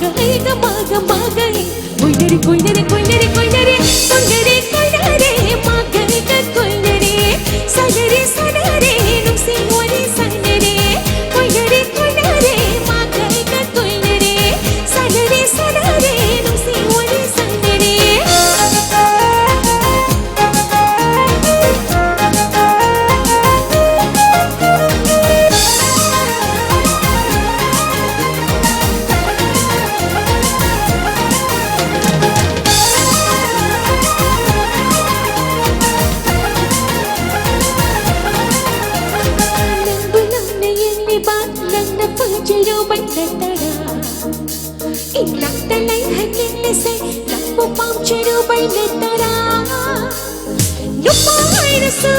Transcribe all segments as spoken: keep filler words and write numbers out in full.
ꯃꯥꯒꯩꯒ ꯃꯥꯒ ꯃꯥꯒꯩ꯫ ꯀꯣꯏꯅꯔꯦ, ꯀꯣꯏꯅꯔꯦ, ꯀꯣꯏꯅꯔꯦ, ꯀꯣꯏꯅꯔꯦ꯫ ꯀꯣꯏꯅꯔꯦ, ꯀꯣꯏꯅꯔꯦ, ꯃꯥꯒꯩꯒ ꯀꯣꯏꯅꯔꯦ꯫ ꯁꯥꯟꯅꯔꯦ, ꯁꯥꯟꯅꯔꯦ, ꯅꯨꯡꯁꯤ ꯋꯥꯔꯤ ꯁꯥꯟꯅꯔꯦ꯫ ꯀꯣꯏꯅꯔꯦ, ꯀꯣꯏꯅꯔꯦ, ꯃꯥꯒꯩꯒ ꯀꯣꯏꯅꯔꯦ꯫ ꯁꯥꯟꯅꯔꯦ, ꯁꯥꯟꯅꯔꯦ, ꯅꯨꯡꯁꯤ ꯋꯥꯔꯤ ꯁꯥꯟꯅꯔꯦ꯫ ꯅꯪꯕꯨ ꯂꯨꯝꯅ ꯌꯦꯡꯂꯤꯕ ꯅꯪꯅ ꯄꯥꯝꯖꯔꯨꯕꯩ ꯅꯠꯇꯔꯥ? ꯏꯅꯥꯛꯇ ꯂꯩꯍꯟꯅꯤꯡꯂꯤꯁꯦ ꯅꯪꯕꯨ ꯄꯥꯝꯖꯔꯨꯕꯩ ꯅꯠꯇꯔꯥ? ꯅꯨꯄꯥ ꯑꯣꯏꯔꯁꯨ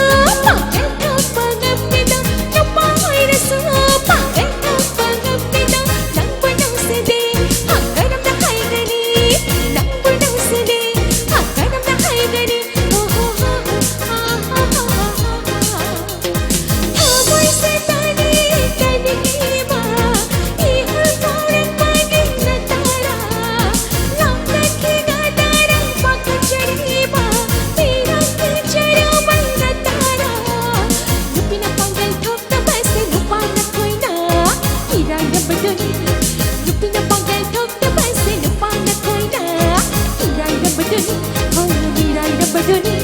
ꯄꯥꯡꯒꯜ ꯊꯣꯛꯄ ꯉꯝꯃꯤꯗꯣ, ꯅꯨꯄꯥ ꯑꯣꯏꯔꯁꯨ ꯄꯥꯡꯒꯜ ꯊꯣꯛꯄ ꯉꯝꯃꯤꯗꯣ, ꯅꯪꯕꯨ ꯅꯨꯡꯁꯤꯗꯦ ꯍꯥꯏ ꯀꯔꯝꯅ ꯍꯥꯏꯒꯅꯤ? ꯅꯪꯕꯨ ꯅꯨꯡꯁꯤꯗꯦ ꯍꯥꯏ ꯀꯔꯝꯅ ꯍꯥꯏꯒꯅꯤ? ꯍꯣ, ꯍꯣ, ꯍꯣ, ꯍꯣ, ꯍꯣ, ꯍꯣ, ꯍꯣ, ꯍꯣ꯫ ꯊꯃꯣꯏꯁꯦ ꯇꯥꯅꯤꯡ ꯇꯥꯅꯤꯡꯂꯤꯕ ꯏꯍꯨꯜ ꯐꯥꯎꯔꯛꯄꯒꯤ ꯅꯠꯇꯔꯥ? ꯂꯥꯞꯅ ꯈꯤꯒꯗ꯭ꯔꯥ ꯄꯥꯈꯠꯆꯔꯤꯕ ꯄꯤꯔꯛꯈꯤꯗ꯭ꯔꯕ ꯅꯠꯇꯔꯥ? ꯅꯨꯄꯤꯅ ꯄꯥꯡꯒꯜ ꯊꯣꯛꯇꯕꯁꯦ ꯅꯨꯄꯥꯅ ꯊꯣꯏꯅ ꯏꯔꯥꯏꯔꯕꯗꯨꯅꯤ꯫ ꯅꯨꯄꯤꯅ ꯄꯥꯡꯒꯜ ꯊꯣꯛꯇꯕꯁꯦ ꯅꯨꯄꯥꯅ ꯊꯣꯏꯅ ꯏꯔꯥꯏꯔꯕꯗꯨꯅꯤ꯫ ꯍꯧ ꯏꯔꯥꯏꯔꯕꯗꯨꯅꯤ꯫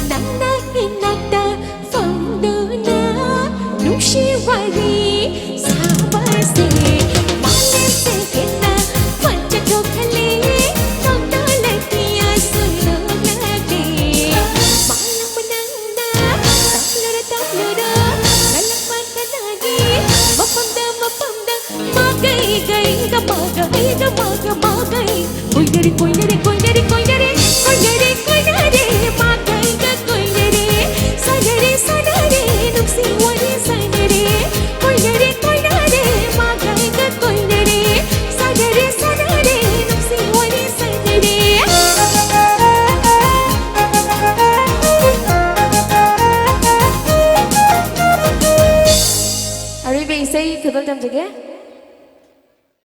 ꯅꯪꯅ ꯏꯅꯥꯛꯇ ꯐꯝꯗꯨꯅ ꯅꯨꯡꯁꯤ ꯋꯥꯔꯤ ꯁꯥꯕꯁꯦ ꯃꯥꯂꯦꯝꯁꯦ ꯍꯦꯟꯅ ꯐꯖꯊꯣꯛꯍꯜꯂꯦ꯫ ꯅꯣꯡꯗꯝꯂꯛꯀꯤ ꯑꯁꯨꯝ ꯅꯣꯛꯂꯛꯂꯦ꯫ ꯃꯥꯂꯪ ꯃꯅꯪꯗ ꯇꯥꯛꯂꯨꯔ ꯇꯥꯛꯂꯨꯔ ꯀꯜꯂꯛꯄ ꯀꯅꯥꯒꯤ ꯃꯐꯝꯗ ꯃꯐꯝꯗ ꯃꯥꯒꯩꯒꯩꯒ ꯃꯥꯒꯩꯒ ꯃꯥꯒ ꯃꯥꯒꯩ꯫ ꯀꯣꯏꯅꯔꯦ, ꯀꯣꯏꯅꯔꯦ, ꯀꯣꯏꯅꯔꯦ, ꯀꯣꯏꯅꯔꯦ, ꯀꯣꯏꯅꯔꯦ, ꯀꯣꯏꯅꯔꯦ, ꯃꯥꯒꯩꯒ ꯀꯣꯏꯅꯔꯦ꯫ ꯁꯥꯟꯅꯔꯦ, ꯁꯥꯟꯅꯔꯦ, ꯅꯨꯡꯁꯤ ꯋꯥꯔꯤ ꯁꯥꯟꯅꯔꯦ꯫ ꯀꯣꯏꯅꯔꯦ, ꯀꯣꯏꯅꯔꯦ, ꯃꯥꯒꯩꯒ ꯀꯣꯏꯅꯔꯦ꯫ ꯁꯥꯟꯅꯔꯦ, ꯁꯥꯟꯅꯔꯦ, ꯅꯨꯡꯁꯤ ꯋꯥꯔꯤ ꯁꯥꯟꯅꯔꯦ꯫ ꯑꯔꯣꯏꯕ ꯏꯁꯩ ꯈꯨꯗꯣꯜ ꯇꯝꯖꯒꯦ꯫